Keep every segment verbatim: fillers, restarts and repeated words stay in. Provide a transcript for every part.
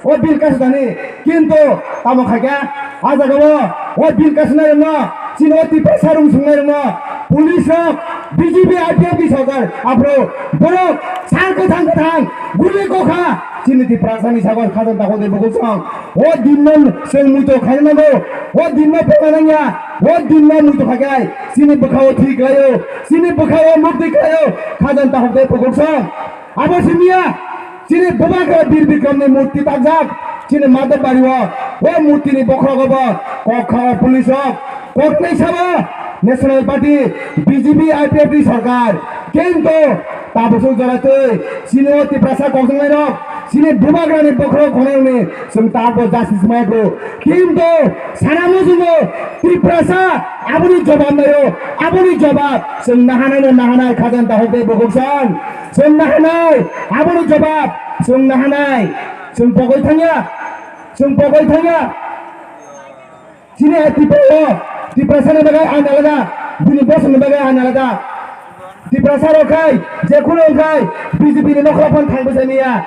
O bill kasudani, kintu tamo khaikha, a jagao o bill kasunai rokno, chini o Tiprasa rung sungnai rokno, police rok, B J P I P F ni sarkar, aphuru borok sal kwthang kwthang guli kokha, chini Tiprasa ni sago khajang takhuk de bukuchwng. O dinno chwng muitu khaina nango, o dinno pokna nangya, o dinno muitu khaikha, chini bwkhao thwi khlaio, chini bwkhao mukti khlaio, khajang takhuk de bukuchwng. Abo simiya, chini Bubagra Bir Bikramni murti takjak, chini Madhobbario, o murtini bokhrogo bo kok kha o police rok, koknai sabo National Party, B J P, I P F ni sarkar, kintu tabuk suk jora twi, chini o Tiprasa kokjaknai rok, chini Bubagrani bokhrogo khonai rokni chwng tabuk justice maya kho, kintu sana muchungo Tiprasa aboni jobab naio, aboni jobab chwng nahanai no nahanai khajang takhuk de bukuchwng. Chwng nahanai, aboni jobab chwng nahanai. Chwng pogoi thangya, chwng pogoi thangya. Chini hai Tiprasa, Tiprasa ni bagwi ain alada, bini bosong ni bagwi ain alada. Tiprasa rok khai, je kuno khai, B J P ni nokra phan thang bwsa niya.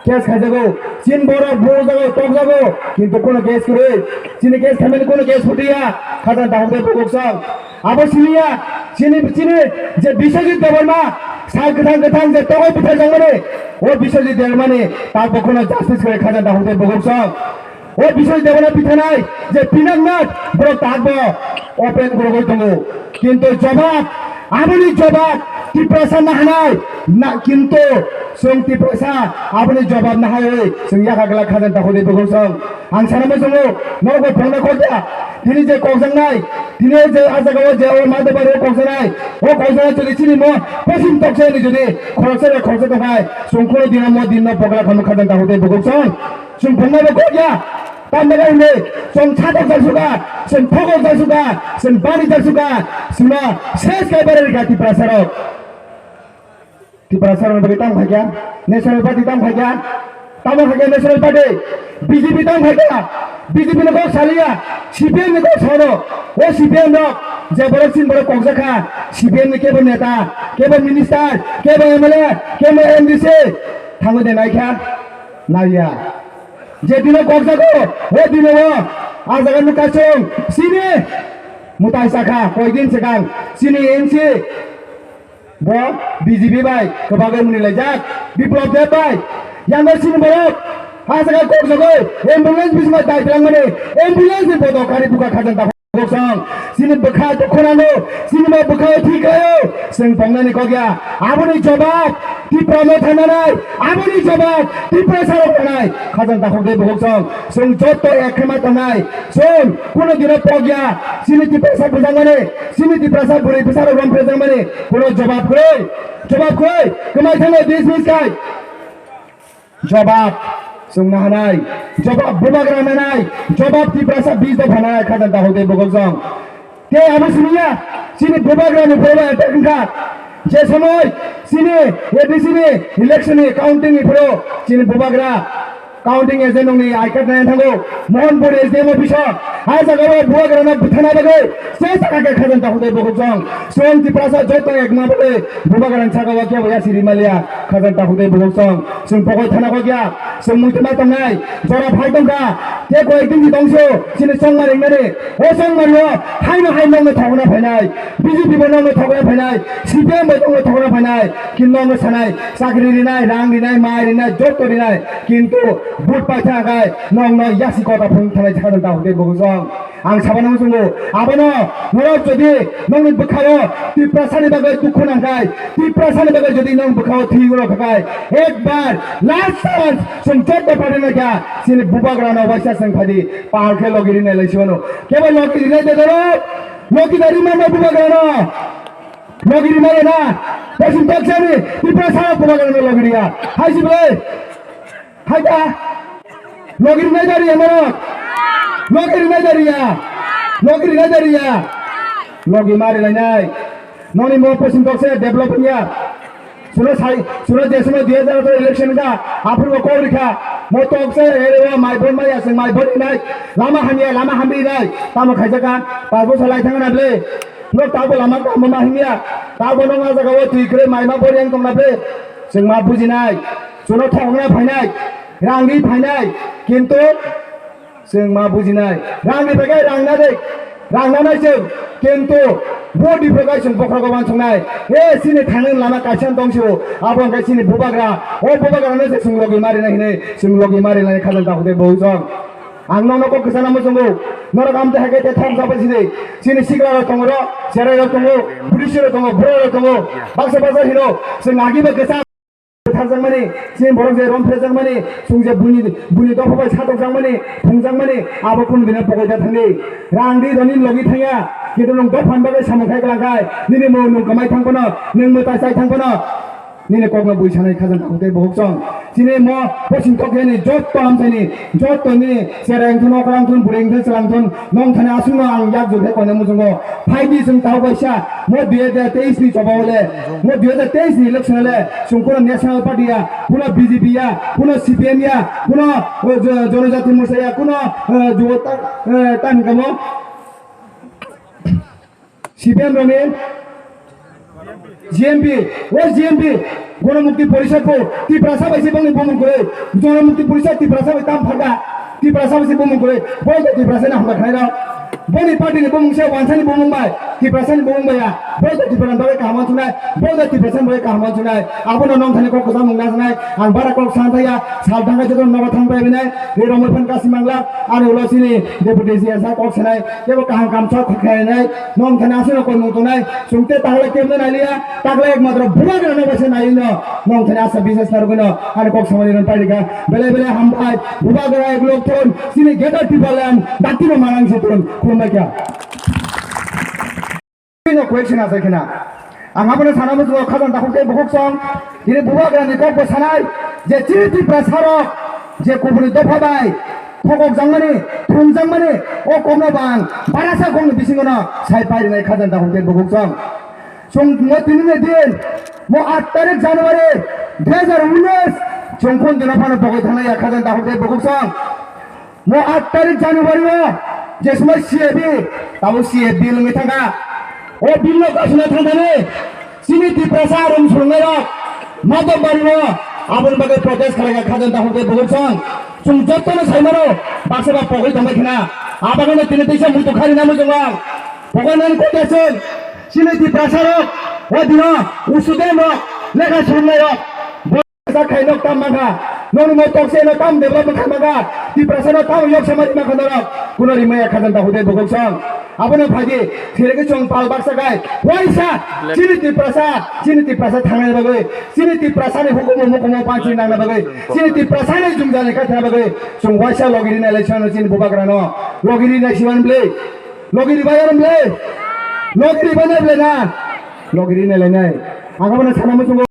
Case khaijago, chin borok bujago, tokjago, kintu kuno case kwrwi. Chini case khaimani kuno case phutuya, khajang takhuk de bukuchwng. Abo siniya, chini, chini je Biswajit Debbarma, sal kwthang kwthang je togoi butharjakmani, o Biswajit Debbarmani tabuk kheno justice kwrwi khajang takhuk de bukuchwng. O Biswajit Debbarma pithanai je Pinaknath, borok tabuk open kwrwgwi tongo. Kintu jobab, aboni jobab Tiprasa nahanai, na, kintu chwng Tiprasa aboni jobab nahaiwi chwng yakha glak khajang takhuk de bukuchwng. Ang sana muchungo, norok bo phone kok ya. Tini je kokjaknai, tini je a jagao je o Madhobbario kokjaknai, o kokjaknai jodi chini mo posim toksa ni jodi khoroksa bai khoroksa tongkhai, chwng khoro dino mo dinno pogla khamu khajang takhuk de bukuchwng. Chwng phone bo kok ya. Tamni bagwi hwnwi chwng satok jak suka, chwng thokok jak suka, chwng bani jak suka, chwngno ses kaibar rwkha Tiprasa rok. Tiprasa rokni bagwi tamo khaikha, National Party tamo khaikha, tamo khaikha National Party, B J P tamo khaikha, B J P ni kok saliya, C P M ni kok sano, o C P M rok je borok chini borok kokjakha, C P M ni kebo neta, kebo minister, kebo M L A, kebo M D C, thangwi de naikha, naiya. Je dino kokjago, o dino o, a jaga nukha chwng, chini mwtai sakha, koidin swkang, chini N C, Bo B J P bai kwbagwi mwnwi laijak, Biplab Deb bai. Yang bai chini borok ha jaga kok jagwi ambulance bisingma dai twlangmani, ambulance ni bodo kari buka khajang takhuk song. Chini bwkha dukhu nango, chini ma bwkha thwi khlaio, chwng tongnani kok ya. Aboni jobab Tipra no thananai, aboni jobab Tipra sarok thanai, khajang takhuk dei bukhuk song. Chwng jotto ek khe ma tongnai, chwng kuno dino pok ya, chini Tiprasa bwjakmani, chini Tiprasa bwrwi bwsarok romphrejakmani, Kuno jobab kwrwi, jobab kwrwi, kwmai thangno dismiss khai. Jobab chwng nahanai, jobab bubagra nanai, jobab Tiprasa bis dopha nanai, khajang takhuk dei bukhuk song. Tei abo siniya, chini bubagra ni phoro attack wngkha. Je somoi chini A D C ni election ni counting ni phoro chini bubagra Counting agent nungni I card nai thango, Mohanpur S D M office o, a jaga o bubagrano bwthana bagwi se saka khe khajang takhuk dei bukhuk song. Chwng Tiprasa joto ekma bagwi bubagrani saka o kebo yasi rimaliya khajang takhuk dei bukhuk song. Chwng pokoi thana kok ya, chwng muitu ma tongnai, jora phai tongkha, tei koi din di tongso, chini chongma ringnani, o chongma rio, haino hai nongno thogna phainai, B J P bo nongno thogna phainai, C P M bo nongno thogna phainai, kin nongno sanai, chakri rinai, rang rinai, mai rinai, joto rinai, kintu Vote paitha khe nokno yasi kota phung thanai sakha nang takhuk dei bukhuk song. Ang sabano muchungo, abono norok jodi nokni bwkhao Tiprasani bagwi dukhu nangkhai, Tiprasani bagwi jodi nok bwkhao thwi rwkha khai, ekbar last chance chwng joto party naikha, chini bubagrano waisa chwng phaidi pal khe logi rinai lai sibano. Kebo logi rinai de doro, logi da rimano bubagrano. Logi rinai na, posim taksani Tiprasa bubagrano logi riya. Hai si ble. Hai ta. Logi rinai da riya norok. Logi rinai da riya. Logi rinai da riya. Logi mari lainai. Noni mo posim tokse develop niya. Suno sai, suno je suno dui hajar atharo election ga, aphuru kok rikha. Mo tokse ere wa mai bon maya sing mai bon nai. Lama hamya, lama hamri nai. Tamo khaijaka. Pabo salai thangna ble. Nok tabo lama tamo ma hamya. Tabo nong a jaga o twi kre mai ma bori ang tongna ble. Sing ma bujinai. Suno thokna phainai. Rang ri phainai, kintu chwng ma bujinai. Rang ri phaikai rang na de, rang na nai chwng, kintu vote ri phaikai chwng bokhorogo wansuknai. E chini thangni lama kaisa tong sio, abo hwnkhe chini bubagra. O bubagra no se chwng logi mari nai hinwi, chwng logi mari nai khajang takhuk de bo chwng. Ang nono kok kwchana muchungo, norok amte hai khe thok jaba sidi. Chini sikla rok tongo ro, cherai rok tongo, police rok tongo, bwrwi rok tongo. Baksa baksa hino, chwng agi ba kwchang. Tharjakmani, chini borok je rom phrejakmani, chwng je buini, buini dopha bai satokjakmani, thwngjakmani, abo kunu dino pokoi da thangdi. Rang di doni logi thangya, kintu nwng dophan bagwi samung khai kwlangkhai, nini mung nwng kwmai thang phano, nwng mwtai chai thang phano, nini kokno bui sanai khajang takhuk tei bohuk chwng. Chini mo posing tokjani jotto amchaini, jottoni cherai wngthun, okra wngthun, bwrwi wngthun, chwla wngthun, nwng thani aswkno ang yak jukhe koina muchungo. Phaidi chwng tao kaisa, mo dui hajar teis ni choba hole, mo dui hajar teis ni election hole, chwng kuno National Party ya, kuno B J P ya, kuno C P M ya, kuno, eh, jo-, Jonojati Morcha ya, kuno, eh, jubo ta-, eh, tani kamo C P M rokni G M P, o G M P, Gonomukti Porishad bo Tiprasa bai se bongni bumung kwrwi, Jonamukti Porishad Tiprasa bai tam pharda, Tiprasa bai se bumung kwrwi, bo to Tiprasa ni hamkha khlairok. Boni party ni bumung se wansani bumung bai, Tiprasa ni bumung bai ya, bo to Tiprasa ni bagwi kaham wansuknai, bo to Tiprasa ni bagwi kaham wansuknai, abono nong thani kok kwcham mung najaknai, ang bara kok san thaya, sal thangkha joto nogo thang bai binai, ri romoi phan kasi mangla, ani ulo sini Deputy C S ha kok sanai, kebo kaham kam sok khainai, nong thani aswk koi mung tongnai, chwng te tagle kebo nai liya, tagle ekmatro bubagra no bai se nai no, nong thani asa bises narwgwi no, ani kok samani rwng pairika, belai belai hambai, bubagra ek lok thon, chini Greater Tipraland, dakti no manang se thon, khulumbai kha. Bini question asai khina. Ang abono sana muchungo khajang takhuk tei bukhuk song. Tini bubagrani kok bo sanai je chini Tiprasa rok je kubuni dopha bai thokok jangmani, thung jangmani, o kokno bang barasa kokni bisingo no sai pairinai khajang takhuk tei bukhuk song. Chwng mo tini ni din, mo aat tarik January dui hajar unis, chwng phone dino phano bogoi thangnai ya khajang takhuk tei bukhuk song. Mo aat tarik January o je somoi C A B, tabo C A B wngwi thangkha. O bill no kasuna thangthani chini Tiprasa rung surungnai rok Madhobari o aboni bagwi protest khlaikha khajang takhuk tei bukhuk song. Chwng jotono saimano baksa ba pogwi tongbai khna. Abagano tini teisa muitu khari na mujung ang. Pogwi nani kote chwng chini Tiprasa rok o dino student rok lekha surungnai rok. Sa khai nok tam mangkha, noni mo tokse no tam develop khai mangkha, Tiprasa no tam yok samari mangkha norok, kuno rimaya khajang takhuk tei bukhuk song. Abono phaidi, thirigwi chwng pal baksa khai, waisa, chini Tiprasa, chini Tiprasa thangnani bagwi, chini Tiprasa ni hukumu mukumu panchi nangna bagwi, chini Tiprasa ni jumjani khaithana bagwi, chwng waisa logiri nai lai sano chini bubagra no, logiri nai siman bwle, logiri bai aram bwle, logiri bai nai bwle na, logiri nai lai nai. Ang abono sana muchungo.